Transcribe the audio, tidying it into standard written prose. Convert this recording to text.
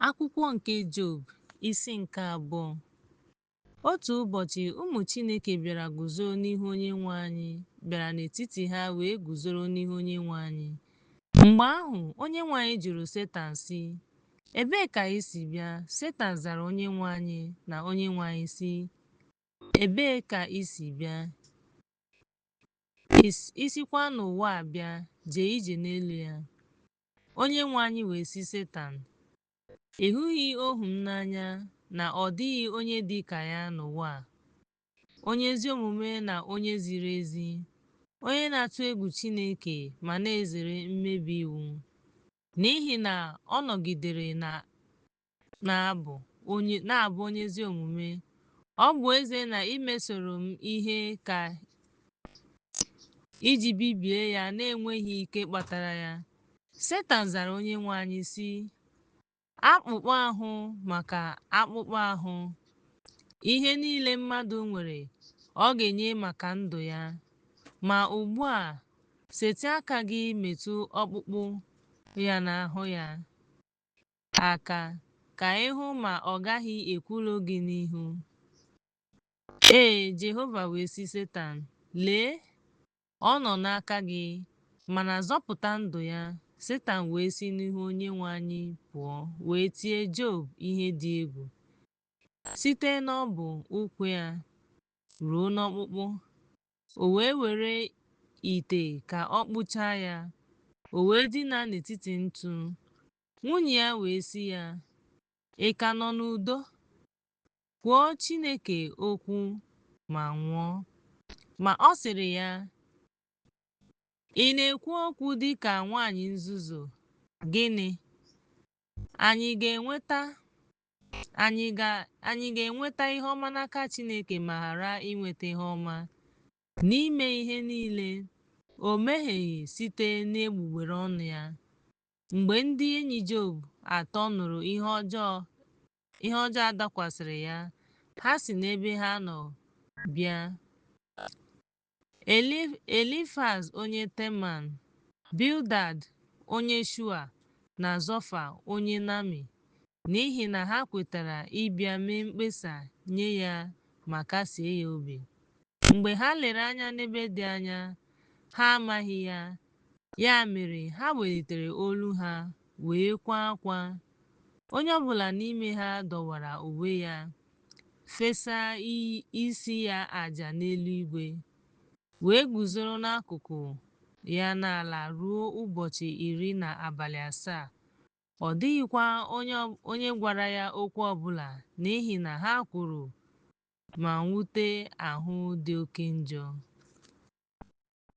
Akwụkwọ nke Job, isi nke abụọ. Otu ụbọchị ụmụ Chineke bịara guzoro n'ihu Onyenwe anyị bịara n'etiti ha wee guzoro n'ihu Onyenwe anyị. Mgbe ahụ, Onyenwe anyị jụrụ Setan sị, Ebee ka i si bịa? Setan zara Onyenwe anyị na Onyenwe anyị sị, Ebee ka i si bịa? I sikwa n'ụwa a bịa, jee ije n'elu ya. Onyenwe anyị wee sị Setan, Ị hụghị ohu m n'anya, na ọ dịghị onye dị ka ya n'ụwa a, onye ezi omume na onye ziri ezi, onye na-atụ egwu Chineke ma na-ezere mmebi iwu? N'ihi na ọ nọgidere na-abụ onye ezi omume, ọ bụ ezie na i mesoro m ihe ka iji bibie ya na-enweghị ike kpatara ya. Setan zara Onyenwe anyị sị, Akpụkpọ ahụ maka akpụkpọ ahụ. Ihe niile mmadụ nwere, ọ ga-enye maka ndụ ya. Ma ugbu a, setịa aka gị metụ ọkpụkpụ ya na ahụ ya aka, ka ị hụ ma ọ gaghị ekwulu gị n'ihu. Ee, Jehova wee sị Setan, Lee, ọ nọ n'aka gị, mana zọpụta ndụ ya. Setan wee si n'ihu Onyenwe anyị pụọ wee tie Job ihe dị egwu, site n'ọbụ ụkwụ ya ruo n'ọkpụkpụ. O wee were ite ka ọ kpụchaa ya, o wee dina n'etiti ntụ. Nwunye ya wee sị ya, Ị ka nọ n'udo? Kwuo Chineke okwu ma nwụọ. Ma ọ sịrị ya, Ị na-ekwu okwu dị ka nwaanyị nzuzu. Gịnị? Anyị ga-enweta ihe ọma n'aka Chineke ma ghara inweta ihe ọma? N'ime ihe niile, o mehieghị site n'egbugbere ọnụ ya. Mgbe ndị enyi Job atọ nụrụ ihe ọjọọ a dakwasịrị ya, ha si n'ebe ha nọ bịa. Elifaz onye Teman, Bildad onye Shua na Zofa onye Naami, n'ihi na ha kwetara ịbịa mee mkpesa nye ya ma kasie ya obi. Mgbe ha lere anya n'ebe dị anya, ha amaghị ya. Ya mere ha welitere olu ha wee kwaa akwa. Onye ọbụla n'ime ha dọwara uwe ya, fesa isi ya aja n'elu igwe, wee guzoro n'akụkụ ya n'ala ruo ụbọchị iri na abalị asaa. Ọ dịghịkwa onye gwara ya okwu ọbụla n'ihi na ha kwuru ma mwute ahụ dị oke njọ.